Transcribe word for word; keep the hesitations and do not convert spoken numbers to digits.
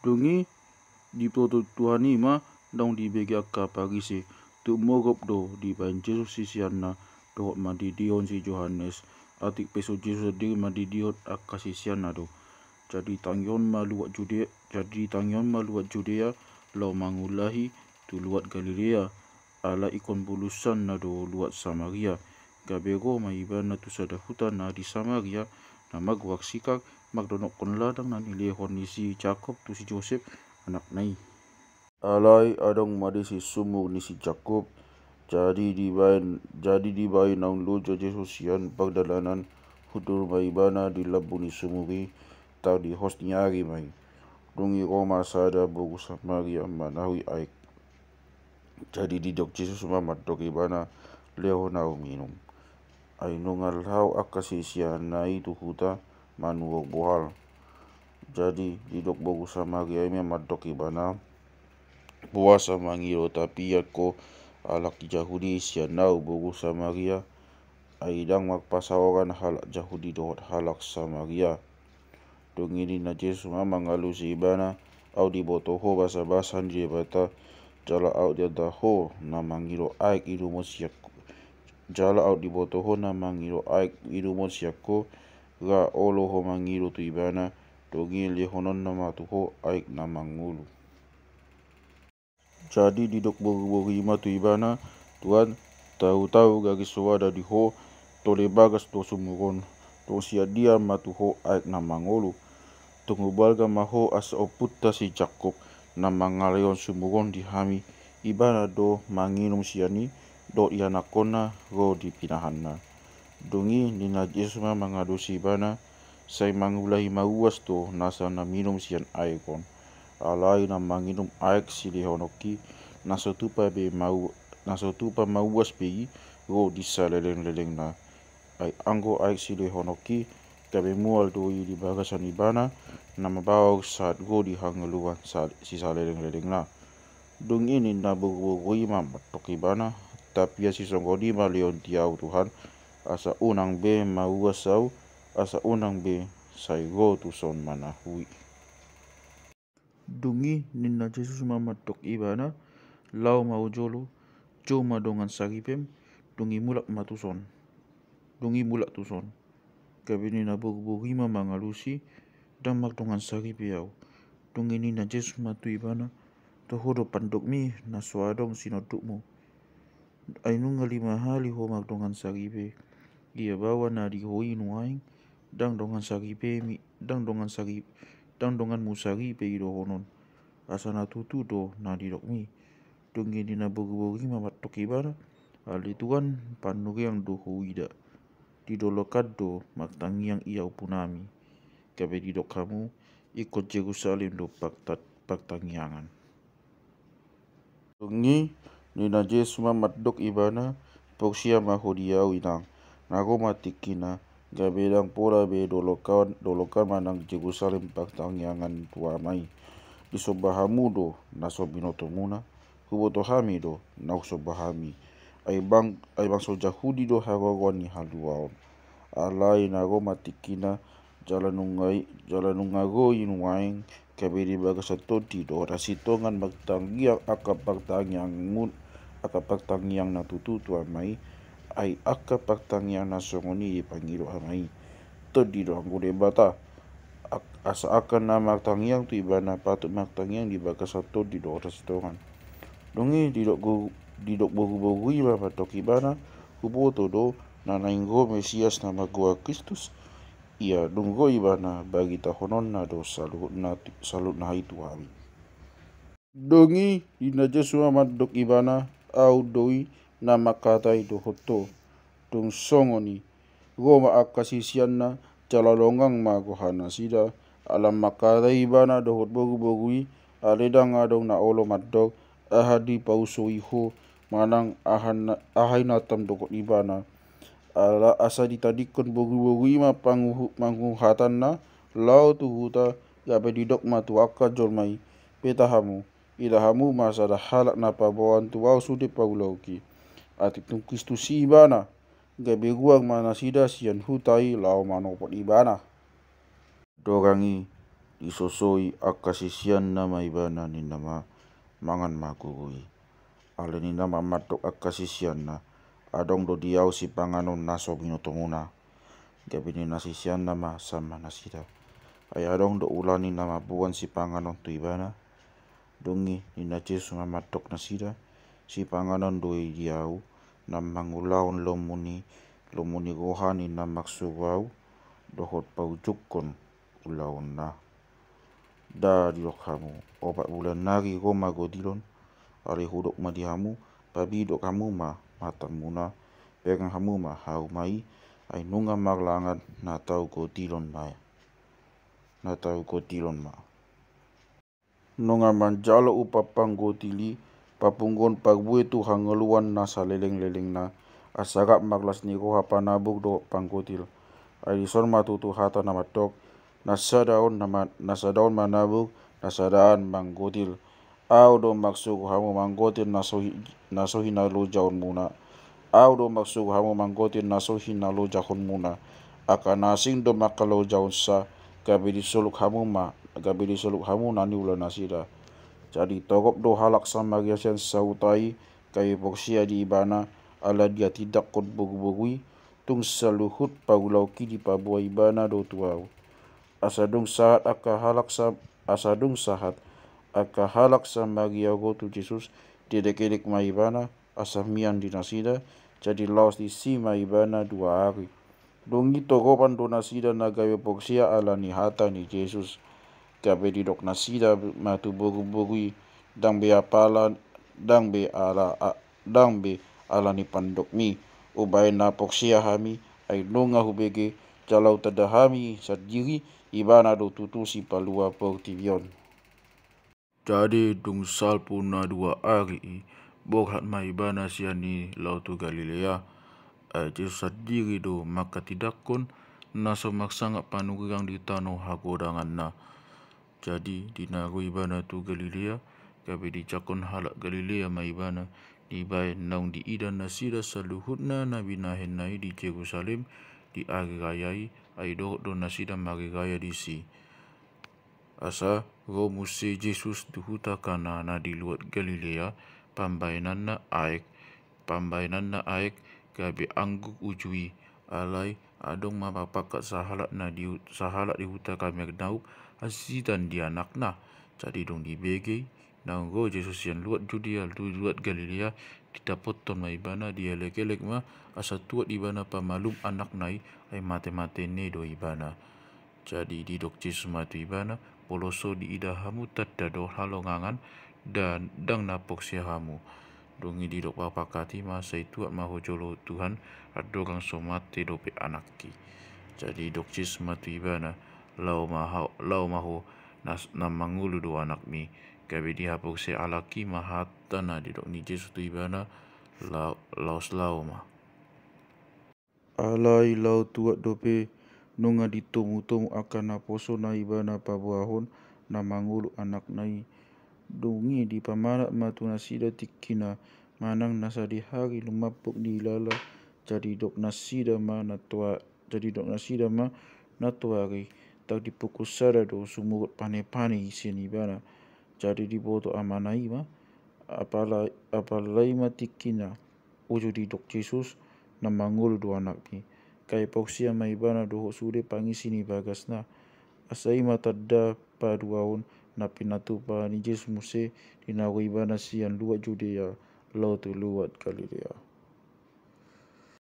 Dung i diboto Tuhan i ma naung dibege angka Parise, tung mogop do dibaen Jesus siseanna dohot mandidihon si Johannes. Atik pe so Jesus sandiri mandidihon, angka siseanna do. Jadi tangihon ma luat Judea, jadi tangihon ma luat Judea, laho mangulahi tu luat Galilea. Ala ingkon bulusanna do luat Samaria. Gabe ro ma ibana tu sada huta na di Samaria, na margoar Sikar, mardonokkon ladang na nilehon ni si Jakob tu si Josep, anakna i. Alai adong ma disi sumur ni si Jakob. Jadi dibaen, jadi dibaen naung loja Jesus sian pardalanan, hundul ma ibana di lambung ni sumur i. Tar di hos ni ari ma i. Dung i ro ma sada boru Samaria manahui aek. Jadi didok Jesus ma mandok ibana, "Lehon ahu minum." Ai nunga laho angka siseanna i tu huta manuhor bohal. Jadi didok boru Samaria i ma mandok ibana, "Boasa mangido tapian ho, halak Jahudi, sian ahu boru Samaria?" Ai ndang marpasaoran halak Jahudi dohot halak Samaria. Dung i ninna Jesus ma mangalusi ibana, "Aut diboto ho basabasa ni Debata, jala aut diida ho na mangido aek inumon sian ho, jala aut diboto ho na mangido aek inumon sian ho, ra olo ho mangido tu ibana, dung i lehononna ma tu ho aek na mangolu." Jadi didok boruboru i ma tu ibana, "Tuhan, tautahu gari so ada di ho, tole bagas do sumur on, tung sian dia ma tu ho aek na mangolu? Tung hubalga ma ho asa ompunta si Jakob, na mangalehon sumur on di hami, ibana do manginum sian i, dohot ianakkonna ro di pinahanna." Dung i ninna Jesus ma mangalusi ibana, "Sai mangulahi mauas do nasa na minum sian aek on. Alai na manginum aek silehononki, na so tupa be mau-, na so tupa mauas be i ro di salelenglelengna. Ai anggo aek silehononki, gabe mual do i di bagasan ibana, na mabaor sahat ro di hangoluan sa-, sisalelenglelengna." Dung i ninna boruboru i ma mandok ibana, "Tapian sisongon i ma lehon di ahu Tuhan, asa unang be mauas ahu, asa unang be sai ro tuson manahui." Dung i ninna Jesus ma mandok ibana, "Laho ma hu jolo, jou ma dongan saripem, dung i mulak ma tuson." Dung i mulak tuson. Gabe ninna boruboru i ma mangalusi, "Ndang mardongan saripe ahu." Dung i ninna Jesus ma tu ibana, "Toho do pandokmi na so adong sinondukmu. Ai nunga lima hali ho mardongan saripe. Ia baoa na di ho i nuaeng, ndang dongan saripemi, ndang dongan sari-, ndang donganmu saripe i dohonon. Asa na tutu do na didokmi." Dung i ninna boruboru i ma mandok ibana, "Ale Tuhan, panuriang do huida. Di dolok an do martangiang ia ompunami." Gabe didok hamu, ingkon Jerusalem do parta-, partangiangan. Dung i ninna Jesus ma mandok ibana, "Porsea ma ho di ahu inang, na ro ma tingkina, gabe ndang pola be dolok an, dolok an manang Jerusalem partangiangan tu Ama i. Disomba hamu do na so binotomuna, huboto hami do na husomba hami. Ai bang, ai bangso Jahudi do haroroan ni haluaon. Alai na ro ma tingkina, jala nunga i, jala nunga ro i nuaeng, gabe di bagasan tondi dohot hasintongan martangiang angka partangianganmu, angka partangiang na tutu tu Ama i. Ai angka partangiang na songon i dipangido Ama i, tondi do anggo Debata. Ak-, asa angka na martangiang tu Ibana patut martangiang di bagasan tondi dohot hasintongan." Dung i didok go-, didok boruboru i ma mandok ibana, "Huboto do na naeng ro Mesias na margoar Kristus. Ia dung ro Ibana, baritahononna do saluhutna, saluhutna i tu hami." Dung i ninna Jesus ma mandok ibana, "Ahu do i na mangkatai dohot ho." Dung songon i ro ma angka siseanna, jala longang ma rohanasida. Ala mangkatai ibana dohot boruboru i, ale ndang adong na olo mandok, "Aha dipausoi ho?" manang, "Aha na, aha i na tamdokkon ibana?" Ala asa ditadingkon boruboru i ma panguhu-, panguhatanna laho tu huta, gabe didok ma tu angka jolma i, "Beta hamu, ida hamu ma sada halak na paboaon tu ahu sude paulaonki. Atik tung Kristus i Ibana." Gabe ruar ma nasida sian huta i laho manopot Ibana. Dohot i, Disosoi angka siseanna ma ibana, ninna ma, "Mangan ma, Guru i." Alai ninna ma mandok angka siseanna, "Adong do di ahu sipanganon na so binotomuna." Gabe ninna siseanna ma sama nasida, "Ai adong do ulaon ni na mamboan sipanganon tu ibana?" Dung i ninna Jesus ma mandok nasida, "Sipanganon do i di ahu, na mangulahon lomo ni, lomo ni roha ni na marsuru ahu, dohot paujungkon ulaonna. Nda didok hamu, opat bulan nari ro ma gotilon? Alai hudok ma di hamu, pabidok hamu ma matamuna, bereng hamu ma hauma i, ai nunga marlangan na tau gotilon ma, na tau gotilon ma." Nunga manjalo upa panggotil i, papunguhon parbue tu hangoluan na salelenglelengna, asa rap ma las ni roha panabur dohot panggotil. Ai dison ma tutu hata na mandok, "Na sada on na ma-, na sada on manabur, na sadaan manggotil. Ahu do marsuru hamu manggotil na so hi-, na so hinalojaonmuna. Ahu do marsuru hamu manggotil na so hinalojahonmuna. Angka na asing do mangkalojaonsa, gabe disoluk hamu ma, gabe disoluk hamu na niula nasida." Jadi torop do halak Samaria sian sahuta i gabe porsea di ibana, ala dihatindangkon boruboru i, tung saluhut paulaonki dipaboa ibana do tu ahu. Asa dung sahat angka halak Sa-, asa dung sahat angka halak Samaria ro tu Jesus, dielekelek ma ibana, asa mian di nasida, jadi laos disi ma ibana dua ari. Dung i toropan do nasida na gabe porsea ala ni hata ni Jesus. Gabe didok nasida ma tu boruboru i, "Ndang be apala, ndang be ala, a-, ndang be ala ni pandokmi hubaen na porsea hami, ai nunga hubege, jala hutanda hami sandiri, ibana do tutu sipalua portibi on." Jadi dung salpu na dua ari i, borhat ma ibana sian i laho tu Galilea. Ai Jesus sandiri do manghatindangkon na so marsangap panurirang di tano hagodanganna. Jadi di na ro ibana tu Galilea, gabe dijangkon halak Galilea ma ibana, dibaen naung diida nasida saluhutna na binahenna i di Jerusalem di ari raya i, ai dohot do nasida mariraya disi. Asa ro muse Jesus tu huta Kana na di luat Galilea, pambahenanna aek, pambahenanna aek, gabe anggur uju i. Alai adong ma parpangkat sahalak na di hu-, sahalak di huta Kapernaum, hasitan di anakna. Jadi dung dibege i, naung ro Jesus sian luat Judea tu luat Galilea, didapothon ma ibana, dielekelek ma, asa tuat ibana pamalum anakna i, ai matemate ne do ibana. Jadi didok Jesus ma tu ibana, "Molo so diida hamu tanda dohot halongangan, ndang na porsea hamu." Dung i didok parpangkat i ma, "Sai tuat ma ho jolo Tuhan, andorang so mate dope anakki." Jadi didok Jesus ma tu ibana, "Laho ma ho, laho ma ho, nas-, na mangolu do anakmi." Gabe dihaporseai halak i ma hata na didok ni Jesus tu ibana, la-, laos laho ma. Alai laho tuat dope, nunga ditomutomu angka naposo na ibana paboahon na mangolu anakna i. Dung i dipamanat ma tu nasida tingkina, manang na sadihari lumampuk diilala. Jadi didok nasida ma na toa-, jadi didok nasida ma na toari, ndang dipukul sada do sumurut panepane sian ibana. Jadi diboto amana i ma, apala-, apala i ma tingkina, uju didok Jesus, "Na mangolu do anakmi." Gabe porsea ma ibana dohot sude pangisi ni bagasna. Asa i ma tanda paduahon na pinatupa ni Jesus muse di na ro ibana sian luat Judea laho tu luat Galilea.